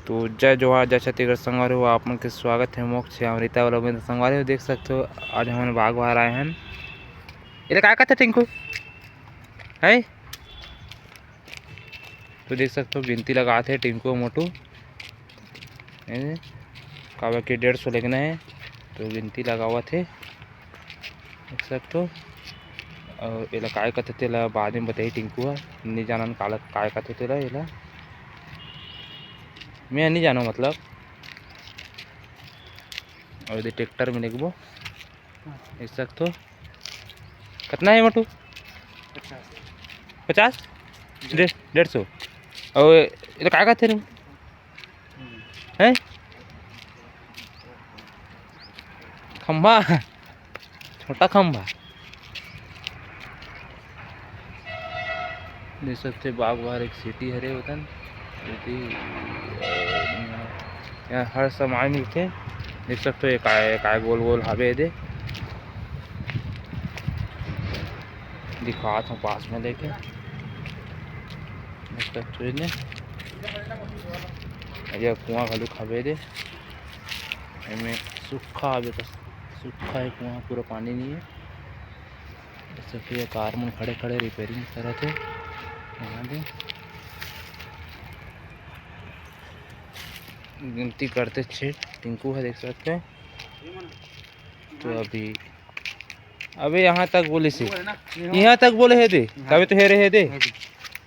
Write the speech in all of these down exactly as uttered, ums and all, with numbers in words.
तो जय जोहार, जय छत्तीसगढ़ संगवारी हो, आप मन के स्वागत हे मोक्ष या अमृता vlog में। तो संगवारी हो, देख सकते हो, आज हमन बाग बाहर आए हन। एला काय कथे टिंकू? है? तो देख सकते हो, गिनती लगात हे टिंकू अउ मोटू। ए, काबर के डेढ़ सौ लेगना हे, तो गिनती लगावत हे। देख सकथो। अउ एला काय कथे तेला बाद में बताही टिंकू ह, नइ जानन काला काय कथे तेला एला। मैं नइ जानव मतलब। अउ एदे ट्रैक्टर में लेगबो। देख सकथो। कतना हे मोटू? पचास। पचास? डेढ़, डेढ़ सौ। अउ एला काय कथे रे? हैं? खंभा, छोटा खंभा। देख सकते बाग बाहर एक सिटी हरे वतन। यदि, अ, यहाँ हर सामान मिलथे। देख सकते हो, ये काय, काय गोल गोल हावे एदे। दिखात हूँ पास में लेके। देख सकते हो एदे। ये कुआं घलो हावे एदे। एमे सूखा हावे, तो सूखा हे कुआं, पूरा पानी नइ हे। देख सकते हो, ये कार मन खड़े खड़े रिपेयरिंग करत हे। यहाँ दे गिनती करते छे टिंकू हे, देख सकते हो। तो अभी, अबे यहाँ तक बोले से, यहाँ तक बोले हे दे, तबे तो हे रे हे दे।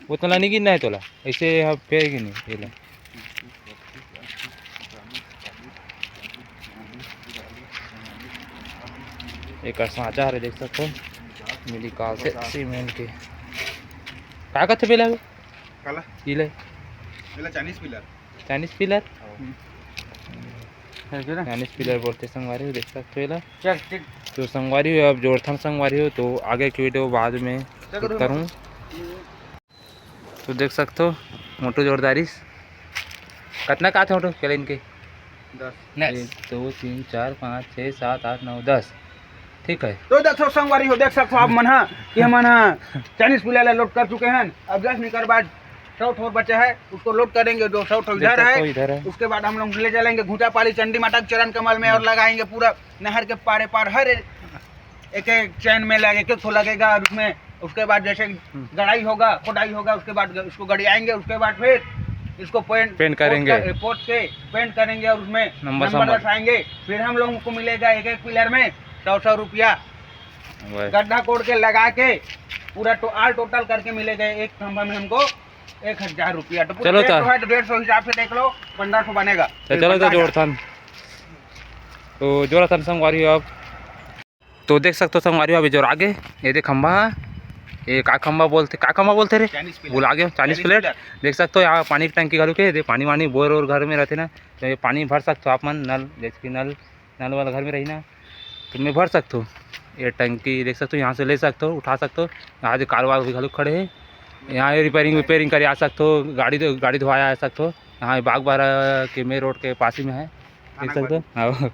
वो तोला नहीं गिनना है तोला, ऐसे यहाँ पे गिनी ये ले। एक सांचा हरे, देख सकते हो, मिली काल से सीमेंट के। का कथे बेला बे? काला? ये ले। बेला चाइनीज पिलर। Chinese pillar? हाँ। है कि ना? चाइनीज पिलर बोलते संगवारी हो, देख सकते हो एला। चल, ठीक। तो संगवारी हो, अब जोड़थन संगवारी हो, तो आगे की वीडियो बाद में चल, shoot करूँ। तो देख सकते हो, मोटू जोरदारी। कितना का थे मोटू? चल इनके। दस। एक, दो, तीन, चार, पाँच, छः, सात, आठ, नौ, दस। ठीक है। तो देख सकते संगवारी हो, देख सकते हो आप मन हा, कि हमन हा चाइनीज पिलर ला लोड कर चुके हैं। अब जस्ट निकर बाद सौ ठोर बचे है, उसको लोड करेंगे। जो सौ ठो इधर है, इधर है। उसके बाद हम लोग ले चलेंगे घुंटापाली चंडी माता के चरण कमल में और लगाएंगे पूरा नहर के पारे पार हर एक एक चैन में लगे, एक एक ठो लगेगा। और उसमें, उसके बाद जैसे गड़ाई होगा, खोदाई होगा, उसके बाद उसको गड़ियाएंगे, उसके बाद फिर इसको पेंट, पेंट करेंगे। पोत के पेंट करेंगे और उसमें नंबर नंबर संबर। बसाएंगे। फिर हम लोगों को मिलेगा एक एक पिलर में सौ सौ रुपया। गड्ढा कोड़ के लगा के पूरा टो-, all total करके मिलेगा एक खंभा में हमको एक हजार रुपया। तो पूरा चलो डेढ़ सौ तो। है तो डेढ़ सौ हिसाब से देख लो, पन्द्रह सौ बनेगा। तो फिर चलो तो बंदा जोड़थन। तो जोड़थन संगवारी हो आप। तो देख सकते हो संगवारी हो, अभी जोर आगे, ये देख खंभा, ये का खंभा बोलते, का खंभा बोलते रे? Chinese pillar. भुला गया, चाइनीज पिलर। पिलर। देख सकते हो यहाँ पानी की टंकी घलो के, ये पानी वानी बोर और घर में रहते ना, तो ये पानी भर सकते हो आप मन, नल, जैसे कि नल, नल वाला घर में रही ना, तो मैं भर सकते हो। ये टंकी देख सकते हो, यहाँ से ले सकते हो, उठा सकते हो। यहाँ जो कार वार भी घलो खड़े है, यहाँ रिपेयरिंग वेपेयरिंग करे आ सकते हो, गाड़ी धो-, गाड़ी धोवाया आ सकते हो। यहाँ बाग बारा के मेन रोड के पास ही में है, देख सकते हो। हाँ।